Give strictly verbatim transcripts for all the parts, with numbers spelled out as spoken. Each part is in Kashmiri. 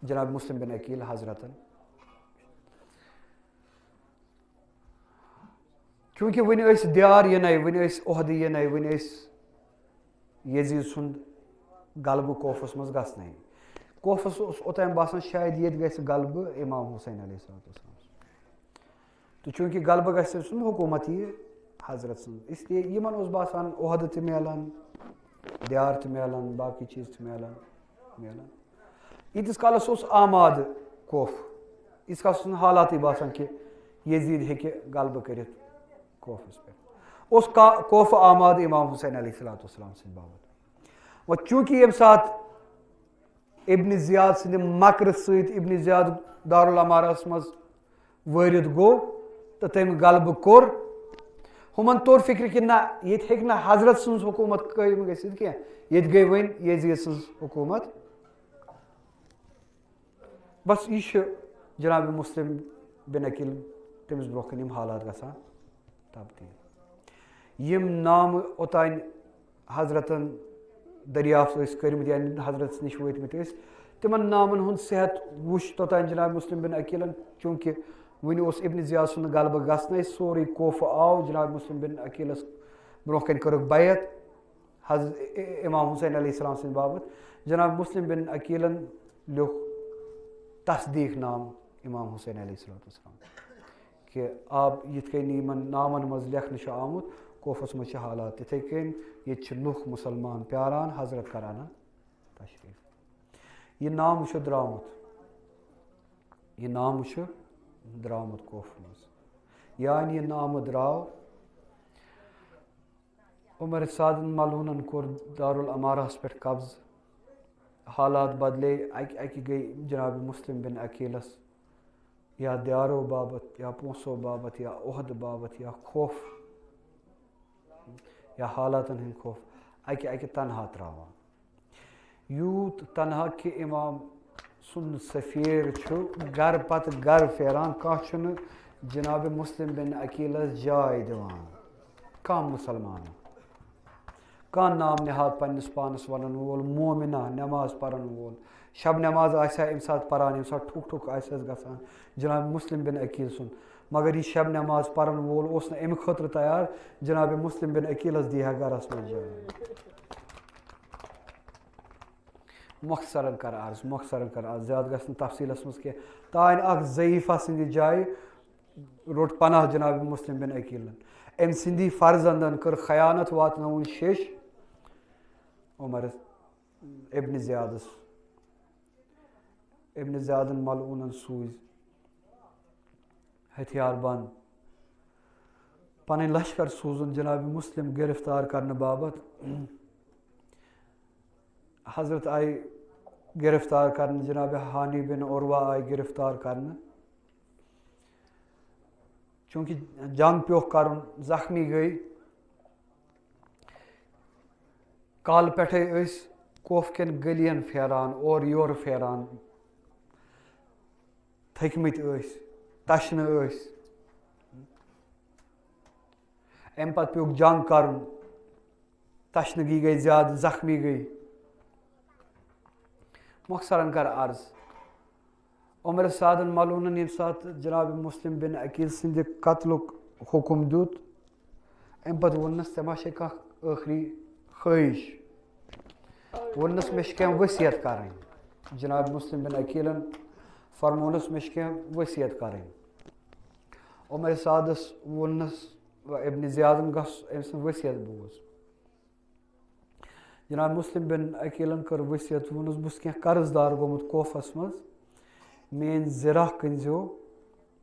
جناب مسلم بن عقیل حضرتن۔ چونکہ وٕنہِ ٲسۍ دیار یِنَے، وٕنہِ ٲسۍ عہدٕ یِنَے، وٕنہِ ٲسۍ یزید سُنٛد غلبہٕ کوفس منٛز گژھنَے۔ کوفس اوس اوٚتام باسان شاید ییٚتہِ گژھِ غلبہٕ امام حسین علیہ الصلوۃ والسلام۔ تہٕ چونکہ غلبہٕ گژھِ سُنٛد حکوٗمت یہِ حضرت سٕنٛز، اس لیے یِمن اوس باسان عہدٕ تہِ میلان، دیار تہِ میلان، باقٕے چیٖز تہِ میلان، میلان۔ ییٖتِس کالس اوس آمادٕ کوف، ییٖتِس کالس اوس نہٕ حالاتٕے باسان کہِ یزید ہیٚکہِ غلبہٕ کٔرِتھ کوفس پٮ۪ٹھ۔ اوس کا-، کوفہٕ آمادٕ امام حسین علیہ الصلوۃ والسلام سٕنٛدِ باوت۔ وۄنۍ چونکہ ییٚمہِ ساتہٕ ابن زیاد سٕنٛدِ مکرٕ سۭتۍ ابن زیاد دارالامارس منٛز وٲرِد گوٚو تہٕ تٔمۍ غلبہٕ کوٚر، ہُمن توٚر فکرِ کہِ نہ، ییٚتہِ ہیٚکہِ نہٕ حضرت سٕنٛز حکوٗمت قٲیِم گٔژھِتھ کینٛہہ، ییٚتہِ گٔے وۄنۍ یزید سٕنٛز حکوٗمت۔ بس یہِ چھُ جناب مسلم بن عقیل، تٔمِس برونٛہہ کَنہِ یِم حالات گژھان تبدیٖل۔ یِم نامہٕ اوٚتانۍ حضرتن دریافت ٲسۍ کٔرمٕتۍ، یعنی حضرتس نِش وٲتمٕتۍ ٲسۍ، تِمن نامن ہُنٛد صحت وُچھ توٚتانۍ جناب مسلم بن عقیلن، چونکہ وُنہِ اوس ابن زیاد سُنٛد غلبہٕ گژھنَے، سورُے کوفہٕ آو جناب مسلم بن عقیلس برونٛہہ کَنہِ کٔرٕکھ بیعت حضرت امام حسین علیہ السلام سٕنٛدِ باپتھ۔ جناب مسلم بن عقیلن لیوٚکھ تصدیٖق نامہٕ امام حسین علیہ السلام۔ کہِ آب یِتھ کٔنۍ یِمن ناوَن منٛز لیکھنہٕ چھُ آمُت، کوفَس منٛز چھِ حالات تِتھَے کٔنۍ، ییٚتہِ چھِ لُکھ مُسلمان پیاران، حضرت کران تشریٖف۔ یہِ نامہٕ چھُ درٛامُت، یہِ نامہٕ چھُ درٛامُت کوفہٕ منٛز، یعنی یہِ نامہٕ درٛاو۔ عمر سعدن ملعوٗنن کوٚر دارالامارہس پٮ۪ٹھ قبضہٕ۔ حالات بدلے، اکہِ اکہِ گٔے جناب مسلم بن عقیلس یا دیارو باپتھ، یا پونٛسو باپتھ، یا عہدٕ باپتھ، یا خوف، یا حالاتن ہٕنٛدۍ خوف، اکہِ اکہِ تنہا تراوان۔ یوٗت تنہا کہِ امام سُنٛد سفیر چھُ گرٕ پتہٕ گرٕ پھیران، کانٛہہ چھُنہٕ جناب مسلم بن عقیلس جاے دِوان، کانٛہہ مُسلمان۔ کانٛہہ نام نہاد پننِس پانس ونن وول، مومنہ، نماز پرن وول، شب نماز آسہِ ہا امہِ ساتہٕ پران، ییٚمہِ ساتہٕ ٹھُک ٹھُک آسہِ ہس گژھان جناب مسلم بن عقیل سُنٛد، مگر یہِ شب نماز پرن وول اوس نہٕ امہِ خٲطرٕ تیار جناب مسلم بن عقیلس دی ہا گرس منٛز جاے۔ مۄخصرن کر عرض، مۄخصرن کر عرض، زیادٕ گژھِ نہٕ تفصیٖلس منٛز کینٛہہ۔ تانۍ اکھ ضعیفہ سٕنٛدِ جایہِ روٚٹ پناہ جناب مسلم بن عقیلن۔ أمۍ سٕنٛدی فرزندن کٔر خیانت، واتنٲوٕن شیٚش عمر ابن زیادس۔ ابن زیادن ملعوٗنن سوٗزۍ ہتھیار بند پنٕنۍ لشکر سوٗزُن جناب مسلم گرفتار کرنہٕ باپتھ۔ حضرت آیہِ گرفتار کرنہٕ، جناب ہانی بن عروہ آیہِ گرفتار کرنہٕ۔ چونکہ جنگ پیوٚکھ کرُن، زخمی گٔے۔ کالہٕ پٮ۪ٹھے ٲسۍ کوفہٕ کٮ۪ن گٔلین پھیران، اورٕ یورٕ پھیران، تھٔکۍ مٕتۍ ٲسۍ، تشنہٕ ٲسۍ۔ اَمہِ پتہٕ پیوٚکھ جنگ کرُن، تشنگی گٔے زیادٕ، زخمی گٔے۔ مۄخصرن کر عرض، عمر سعدن ملعوٗنن ییٚمہِ ساتہٕ جناب مسلم بن عقیل سٕنٛدِ قتلُک حُکم دیُت، اَمہِ پتہٕ ووٚننس، "ژےٚ ما چھے کانٛہہ ٲخری خٲہِش؟" ووٚننس، "مےٚ چھِ کینٛہہ ؤصیت کرٕنۍ۔" جناب مسلم بن عقیلن فرمونس، "مےٚ چھِ کینٛہہ ؤصیت کرٕنۍ۔" عمر سعدس ووٚننس، "ابن زیادن گژھ أمۍ سٕنٛز ؤصیت بوز۔" جناب مسلم بن عقیلن کٔر ؤصیت، ووٚنُس، "بہٕ چھُس کینٛہہ قرض دار گوٚمُت کوفس منٛز، میٲنۍ زِرہ کٕنزیو،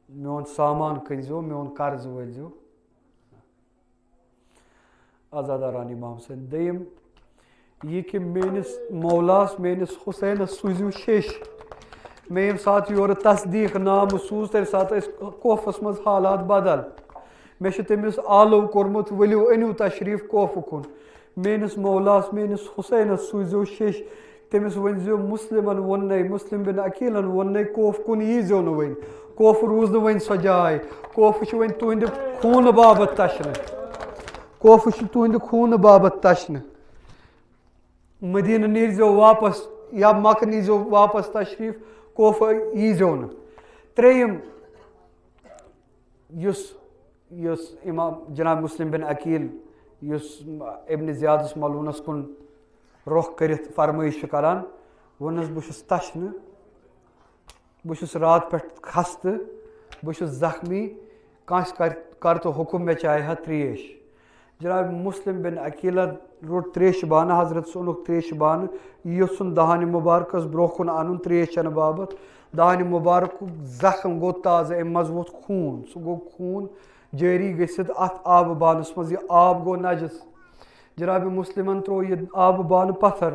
میون سامان کٕنزیو، میون قرض وٲلزیو آزاداران امام حسین۔" دوٚیِم، یہِ کہِ میٲنِس مولاس، میٲنِس حسینس سوٗزِو شیٚش۔ مےٚ ییٚمہِ ساتہٕ یورٕ تصدیٖق نامہٕ سوٗز، تَمہِ ساتہٕ ٲسۍ کوفس منٛز حالات بدل۔ مےٚ چھُ تٔمِس آلو کوٚرمُت، "ؤلِو، أنِو تشریٖف کوفہٕ کُن۔ میٲنِس مولاس، میٲنِس حسینس سوٗزِو شیٚش۔ تٔمِس ؤنۍزیو، مسلمن ووٚننَے، مسلم بن عقیلن ووٚننَے، کوفہٕ کُن ییٖزیو نہٕ وۄنۍ۔ کوفہٕ روٗز نہٕ وۄنۍ سۄ جاے۔ کوفہٕ چھُ وۄنۍ تُہنٛدِ خوٗنہٕ باپتھ تشنہٕ۔ کوفہٕ چھُ تُہنٛدِ خوٗنہٕ باپتھ تشنہٕ۔ مدینہ نیٖرزیو واپس، یا مکہ نیٖزیو واپس تشریٖف، کوفہ ییٖزیو نہٕ۔ ترٛیٚیِم، یُس یُس امام جناب مسلم بن عقیل، یُس ابن زیادس ملعونس کُن رۄخ کٔرِتھ فرمٲیش چھُ کران، ووٚنُس، بہٕ چھُس تشنہٕ، بہٕ چھُس راتھ پٮ۪ٹھ خستہٕ، بہٕ چھُس زخمی، کٲنٛسہِ کر کر تو حکم، مےٚ چایہِ ہا ترٛیش۔ جناب مسلم بن عقیلن روٚٹ ترٛیشہِ بانہٕ، حضرتس اوٚنُکھ ترٛیشہِ بانہٕ، یوٚژھُن دہانِ مبارکس برونٛہہ کُن انُن ترٛیش چٮ۪نہٕ باپتھ۔ دہانِ مبارکُک زخم گوٚو تازٕ، امہِ منٛز ووٚتھ خوٗن، سُہ گوٚو خوٗن جٲری گٔژھِتھ اتھ آبہٕ بانس منٛز، یہِ آب گوٚو نجس۔ جناب مسلمن ترٛوو یہِ آبہٕ بانہٕ پتھر۔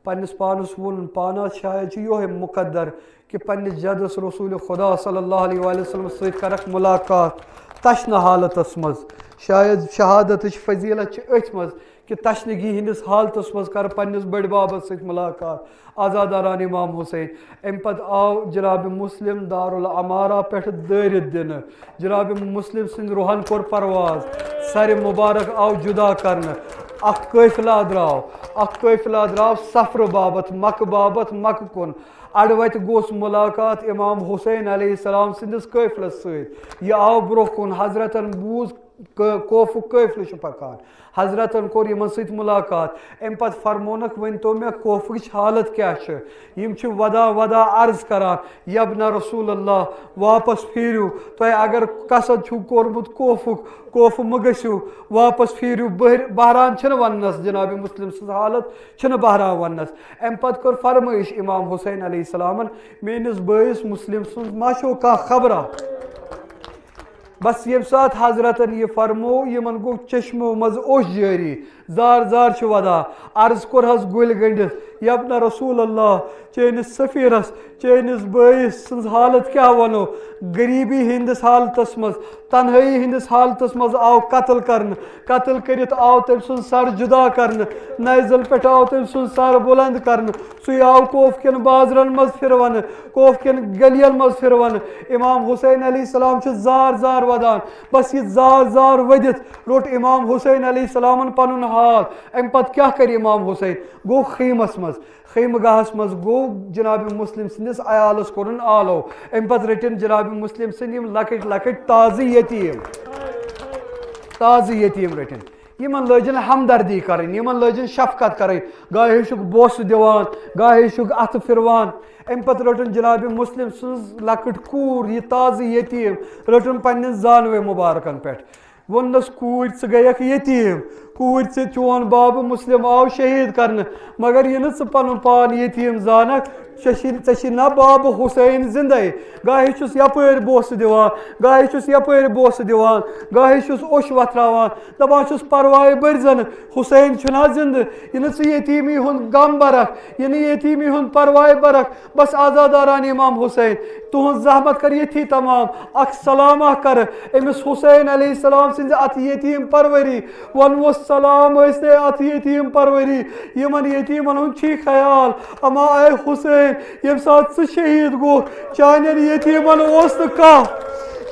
پننِس پانس ووٚنُن، پانا شاید چھُ یِہوٚے مقدر کہِ پننِس جدس رسول خدا صلی اللہ علیہ وآلہ وسلم سۭتۍ کرکھ ملاقات تشنہٕ حالتس منٛز۔ شاید شہادتٕچ فضیلت چھِ أتھۍ منٛز کہِ تشنگی ہٕنٛدِس حالتس منٛز کر پننِس بٔڑۍ بابس سۭتۍ ملاقات۔ عزاداران امام حسین۔ امہِ پتہٕ آو جناب مسلم دارالعمارہ پٮ۪ٹھ دٲرِتھ دِنہٕ۔ جناب مسلم سٕنٛدِ روحن کوٚر پرواز، سرِ مبارک آو جدا کرنہٕ۔ اکھ قٲفلہ درٛاو، اکھ قٲفلہ درٛاو سفرٕ باپتھ، مکہٕ باپتھ، مکہٕ کُن۔ اَڑٕ وَتہِ گوٚژھ مُلاقات اِمام حُسین علیہ السلام سٕنٛدِس قٲفلَس سۭتۍ۔ یہِ آو برٛونٛہہ کُن، حضرتَن بوٗز کٲ-، کوفُک قٲفلہٕ چھُ پَکان۔ حضرتَن کوٚر یِمَن سۭتۍ مُلاقات۔ اَمہِ پَتہٕ فرمونَکھ، "ؤنۍ تو مےٚ، کوفٕچ حالت کیٛاہ چھِ؟" یِم چھِ وَدان وَدان عرض کَران، "یَبنَ رسول اللہ، واپَس پھیٖرِو۔ تۄہہِ اگر قصد چھُو کوٚرمُت کوفُک، کوفہٕ مہٕ گٔژھِو، واپَس پھیٖرِو۔" بحر-، بحران چھِنہٕ وَننَس، جناب مسلم سٕنٛز حالت چھِنہٕ بہران وننس۔ امہِ پتہٕ کٔر فرمٲیش امام حسین علیہ السلامن، "میٲنِس بٲیِس مسلم سٕنٛز ما چھو کانٛہہ خبرا؟" بس ییٚمہِ ساتہٕ حضرتن یہِ فرموو، یِمن گوٚو چشمو منٛز اوٚش جٲری، زار زار چھِ ودان۔ عرض کوٚرہس گُلۍ گٔنٛڈِتھ، "یبنہ رسول اللہ، چٲنِس سفیرس، چٲنِس بٲیِس سٕنٛز حالت کیٛاہ ونو؟ غریٖبی ہٕنٛدِس حالتس منٛز، تنہٲیی ہٕنٛدِس حالتس منٛز آو قتل کرنہٕ، قتل کٔرِتھ آو تٔمۍ سُنٛد سر جدا کرنہٕ، نیزل پٮ۪ٹھ آو تٔمۍ سُنٛد سر بلند کرنہٕ، سُے آو کوف کٮ۪ن بازرن منٛز پھِرونہٕ، کوف کٮ۪ن گلیَن منٛز پھِرونہٕ۔" امام حسین علیہ السلام چھُ زار زار ودان۔ بس یہِ زار زار ؤدِتھ روٚٹ امام حسین علیہ السلامن پنُن حال۔ امہِ پتہٕ کیٛاہ کرِ امام حسین؟ گوٚو خیمس منٛز۔ خیمہٕ گاہس منٛز گوٚو جناب مسلم سٕنٛدِس عیالس کوٚرُن آلو۔ امہِ پتہٕ رٔٹِن جناب مسلم سٕنٛدۍ یِم لۄکٕٹۍ لۄکٕٹۍ تازٕ یتیٖم، تازٕ یتیٖم رٔٹِن۔ یِمن لٲجِن ہمدردی کرٕنۍ، یِمن لٲجِن شفقت کرٕنۍ۔ گاہے چھُکھ بوسہٕ دِوان، گاہے چھُکھ اتھٕ پھِروان۔ امہِ پتہٕ رٔٹٕن جناب مسلم سٕنٛز لۄکٕٹ کوٗر، یہِ تازٕ یتیٖم، رٔٹٕن پننٮ۪ن زانوے مبارکن پٮ۪ٹھ۔ ووٚننَس، "کوٗرۍ، ژٕ گٔیَکھ یتیٖم۔ کوٗرۍ، ژٕ، چون باب مسلم آو شہیٖد کرنہٕ، مگر یہِ نہٕ ژٕ پنُن پان یتیٖم زانکھ۔ ژےٚ چھی، ژےٚ چھی نہ باب حسین زندے؟" گاہے چھُس یپٲرۍ بوسہٕ دِوان، گاہے چھُس یپٲرۍ بوسہٕ دِوان، گاہے چھُس اوٚش وۄتھراوان، دپان چھُس، "پرواے بٔرۍ زنہٕ، حسین چھُنہ زندٕ۔ یہِ نہٕ ژٕ یتیٖمی ہُنٛد غم برکھ، یہِ نہٕ یتیٖمی ہُنٛد پرواے برکھ۔" بس عزاداران امام حسین، تُہنٛز زحمت کر ییٚتھی تمام۔ اکھ سلامہ کر أمِس حسین علیہ السلام سٕنٛزِ اتھ یتیٖم پروری۔ ونوس، سلام ٲسۍ نے اتھ یتیٖم پروری۔ یِمن یتیٖمن ہُنٛد چھی خیال۔ اما اے حسین، ییٚمہِ ساتہٕ ژٕ شہیٖد گوٚو، چانٮ۪ن یتیٖمن اوس نہٕ کانٛہہ،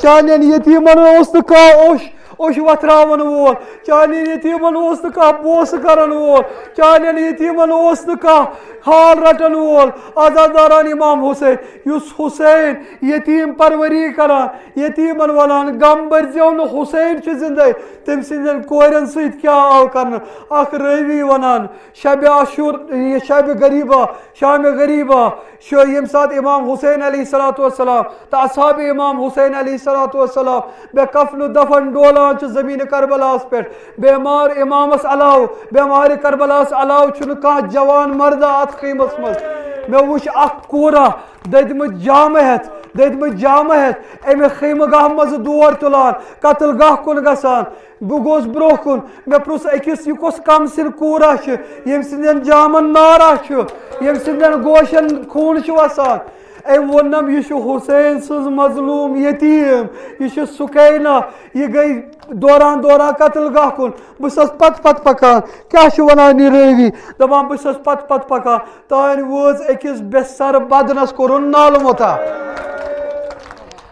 چانٮ۪ن یتیٖمن اوس نہٕ کانٛہہ اوٚش اوٚش وۄتھراوَن وول، چانٮ۪ن یتیٖمن اوس نہٕ کانٛہہ بوسہٕ کرن وول، چانٮ۪ن یتیٖمن اوس نہٕ کانٛہہ حال رٹن وول۔ عزاداران امام حسین، یُس حسین یتیٖم پروری کران، یتیٖمن ونان، "غم بٔرزیو نہٕ، حسین چھُ زندے۔" تٔمۍ سٕنٛدٮ۪ن کورٮ۪ن سۭتۍ کیٛاہ آو کرنہٕ؟ اکھ رٲوی ونان، شبِ عاشور، یہِ شبِ غریبہ، شام غریبہ، چھُ ییٚمہِ ساتہٕ امام حسین علیہ الصلوۃ والسلام تہٕ اصحاب امام حسین علیہ الصلوۃ والسلام بے کفن و دفن ڈولان چھِ زمین کربلاہس پٮ۪ٹھ، بیمار امامس علاوٕ، بیمار کربلاہس علاوٕ چھُنہٕ کانٛہہ جوان مردہ اتھ خیمس منٛز۔ مےٚ وُچھ اکھ کوٗرا دٔدمٕتۍ جامہٕ ہٮ۪تھ، دٔدمٕتۍ جامہٕ ہٮ۪تھ امہِ خیمہٕ گاہ منٛزٕ دور تُلان، قتل گاہ کُن گژھان۔ بہٕ گوس برونٛہہ کُن، مےٚ پرُژھ أکِس، "یہِ کۄس کم سِن کوٗرا چھِ، ییٚمۍ سٕنٛدٮ۪ن جامن نارا چھُ، ییٚمۍ سٕنٛدٮ۪ن گوشن خوٗن چھُ وسان؟" أمۍ ووٚننم، "یہِ چھُ حسین سٕنٛز مظلوم یتیٖم، یہِ چھِ سکینہ، یہِ گٔے دوران دوران قتل گاہ کُن۔" بہٕ چھَس پتہٕ پتہٕ پکان، کیٛاہ چھُ ونان یہِ رٲوی؟ دپان، بہٕ چھَس پتہٕ پتہٕ پکان، تانۍ وٲژ أکِس بے سر بدنس کوٚرُن نالہٕ مۄتا۔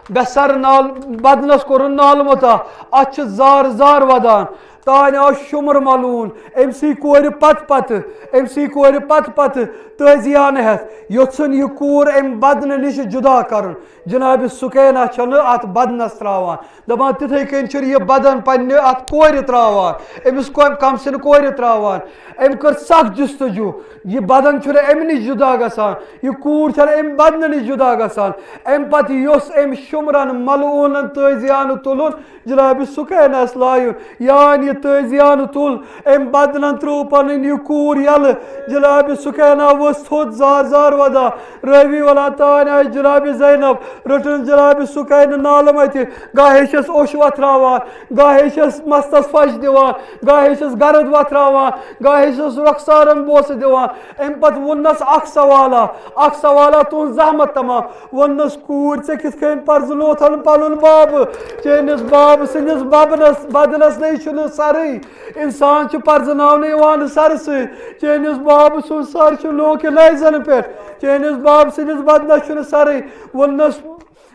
بے سر نال-، بدنس کوٚرُن نالہٕ مۄتا۔ اتھ چھِ زار زار ودان۔ تانۍ آو شُمر ملعون، أمۍ سٕے کورِ پتہٕ پتہٕ، أمۍ سٕے کورِ پتہٕ پتہٕ تٲذیانہٕ ہٮ۪تھ یوٚژھُن یہِ کوٗر أمۍ بدنہٕ نِش جدا کرُن۔ جناب سکینہ چھنہٕ اتھ بدنس تراوان، دپان تِتھے کٔنۍ چھُنہٕ یہِ بدن پننہِ اتھ کورِ تراوان، أمِس کو-، کم سٕنٛدِ کورِ تراوان۔ أمۍ کٔر سخ جستجو، یہِ بدن چھُنہٕ أمۍ نِش جدا گژھان، یہِ کوٗر چھنہٕ أمۍ بدنہٕ نِش جدا گژھان۔ أمۍ پتہٕ یوٚژھ أمۍ شُمرن ملعونن تٲذیانہٕ تُلُن، جناب سکینس لایُن، یان یہِ تٲذیانہٕ تُل، أمۍ بدنن ترٛوو پنٕنۍ یہِ کوٗر یلہٕ۔ جناب سکینہ ؤژھ تھوٚد زار زار ودان، رٲوی ونان تانۍ آیہِ جناب زینب، رٔٹٕن جناب سکینہ نالہٕ متہِ، گاہے چھس اوٚش وۄتھراوان، گاہے چھس مستس پھش دِوان، گاہے چھس گرد وۄتھراوان، گاہے چھس رۄخسارن بوسہٕ دِوان۔ أمۍ پتہٕ ووٚننس اکھ سوالا، اکھ سوالا تُہنٛز زحمت تمام، ووٚننس، کوٗر، ژےٚ کِتھ کٔنۍ پرزٕنوتھن پنُن بابہٕ؟ چٲنِس بابہٕ سٕنٛدِس ببنس بدنس نے چھُنہٕ سرٕے۔ انسان چھُ پرزٕناونہٕ یِوان سرٕ سۭتۍ۔ چٲنِس بابہٕ سُنٛد سر چھُ نوکہِ نیزن پٮ۪ٹھ۔ چٲنِس بابہٕ سٕنٛدِس بدنس چھُنہٕ سرٕے۔ ووٚننس،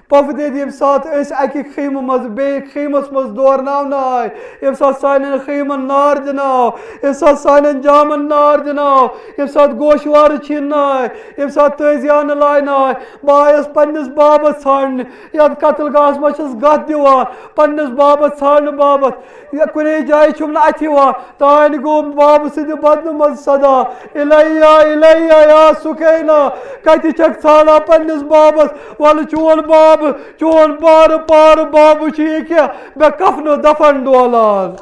پۄپھٕ دِتھ، ییٚمہِ ساتہٕ أسۍ اَکہِ خیمہٕ منٛز بیٚیہِ خیمَس منٛز دورناونہٕ آے، ییٚمہِ ساتہٕ سانٮ۪ن خیمَن نار دِنہٕ آو، ییٚمہِ ساتہٕ سانٮ۪ن جامَن نار دِنہٕ آو، ییٚمہِ ساتہٕ گوشوارٕ چھِنہٕ آے، ییٚمہِ ساتہٕ تٲزیانہٕ لاینہٕ آے، بہٕ آیَس پنٛنِس بابَس ژھانٛڈنہِ، یَتھ قتل گاہَس منٛز چھَس گَتھ دِوان، پنٛنِس بابَس ژھانٛڈنہٕ باپَتھ۔ یا کُنے جایہِ چھُم نہٕ اَتھِ یِوان۔ تانۍ گوٚو بابہٕ سٕنٛدِ بدنہٕ منٛز صدا، "الیہ، الیہ یا سکینہ، کتہِ چھکھ ژھانڈان پننِس بابس؟ ولہٕ چون بابہٕ، چون بارٕ پارٕ بابہٕ چھُ ییٚکیاہ مےٚ کفنہٕ دفن ڈولان۔"